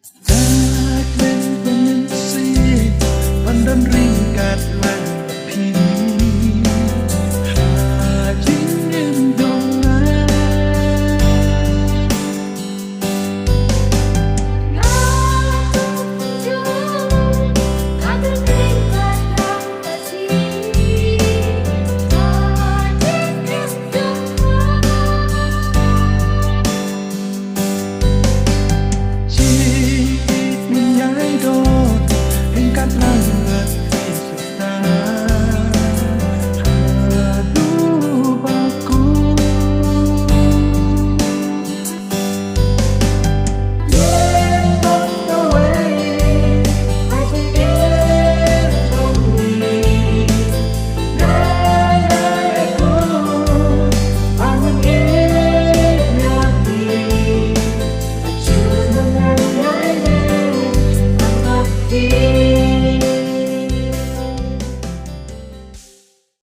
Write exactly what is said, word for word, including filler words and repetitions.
Kat len pynmynsi ban don ryngkat lang phi ha jingim jong nga.